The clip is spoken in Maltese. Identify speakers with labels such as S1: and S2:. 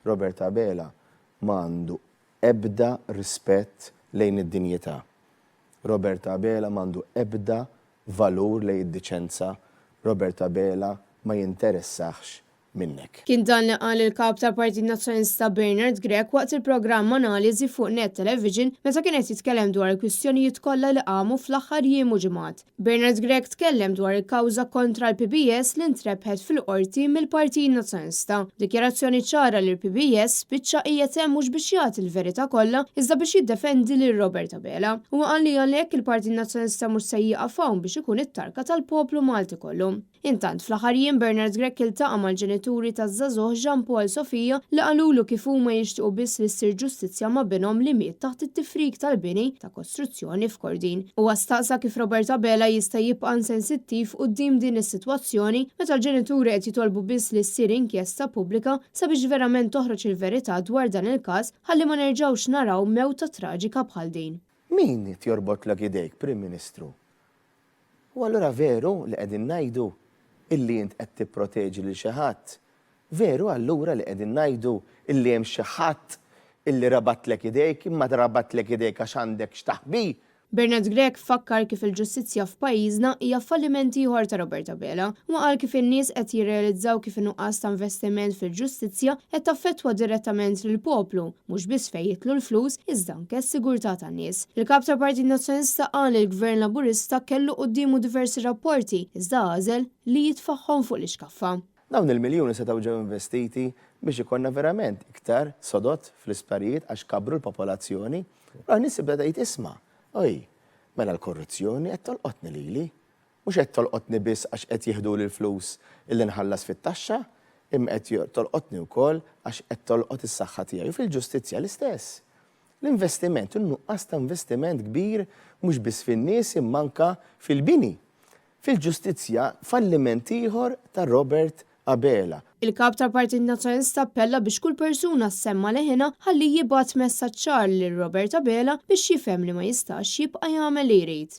S1: Robert Abela ma għandu ebda rispett lejn id-dinjità. Robert Abela m'għandu ebda valur lejn id-diċenza. Robert Abela ma jinteressahx minnek.
S2: Kien dan li qal il-Kap tal-Partit Nazzjonalista Bernard Grech waqt il-programm Analiżi fuq Net Television meta kien qed jitkellem dwar il-kwistjonijiet kollha li qamu fl-aħħar jiem u ġimgħat. Bernard Grech tkellem dwar il-kawża kontra l-PBS li ntrebħet fil-Qorti mill-Partit Nazzjonalista. Dikjarazzjoni ċara li l-PBS spiċċa qiegħed hemm mhux biex jagħti l-verità kollha iżda biex jiddefendi lil Robert Abela. Huwa qal li għalhekk il-Partit Nazzjonalista mhux se jieqaf hawn biex ikun it-tarka tal-poplu Malti kollu. Intant, fl-aħħar jiem Bernard Grech iltaqa' mal-ġenituri taż-żagħżugħ Jean Paul Sofia li qalulu kif huma jixtiequ biss li ssir ġustizzja ma' binhom li miet taħt it-tifrik tal-bini ta' kostruzzjoni f'Kordin. Huwa staqsa kif Robert Abela jista' jibqa' insensittiv quddiem din is-sitwazzjoni meta l-ġenituri qed jitolbu biss li ssir inkjesta pubblika sabiex verament toħroġ il-verità dwar dan il-każ ħalli ma nerġgħux naraw mewta traġika bħal din.
S1: Min qed jorbotlek idejk, Prim Ministru? U allura veru li qegħdin ngħidu illi int qed tipproteġi lil xi ħadd? Veru allura li qegħdin ngħidu illi hemm xi ħadd illi rabatlek idejk imma rabatlek idejk għax għandek x'taħbi?
S2: Bernard Grech fakkar kif il-ġustizzja f'pajjiżna hija falliment ieħor ta' Robert Abela. Huwa qal kif in-nies qed jirrealizzaw kif in-nuqqas ta' investiment fil-ġustizzja qed taffettwa direttament lill-poplu, mhux biss fejn jidħlu l-flus iżda anke s-sigurtà tan-nies. Il-Kap tal-Partit Nazzjonalista qal li l-Gvern Laburista kellu quddiemu diversi rapporti iżda għażel li jitfagħhom fuq l-ixkaffa.
S1: Dawn il-miljuni setgħu ġew investiti biex ikollna verament iktar sodod fl-isptarijiet għax kabbru l-popolazzjoni. Allura n-nies tibda tgħid isma', oj, mela l-korruzzjoni qed tolqotni lili. Mhux qed tolqotni biss għax qed jieħduli l-flus illi nħallas fit-taxxa, imma qed tolqotni wkoll għax qed tolqot is-saħħa tiegħi. U fil-ġustizzja l-istess. L-investiment, in-nuqqas ta' investiment kbir mhux biss fin-nies imma anke fil-bini. Fil-ġustizzja, falliment ieħor ta' Robert Abela.
S2: Il-Kap tal-Partit Nazzjonalista appella biex kull persuna ssemma' leħinha ħalli jibgħat messaġġ ċar lil Robert Abela biex jifhem li ma jistax jibqa' jagħmel li jrid.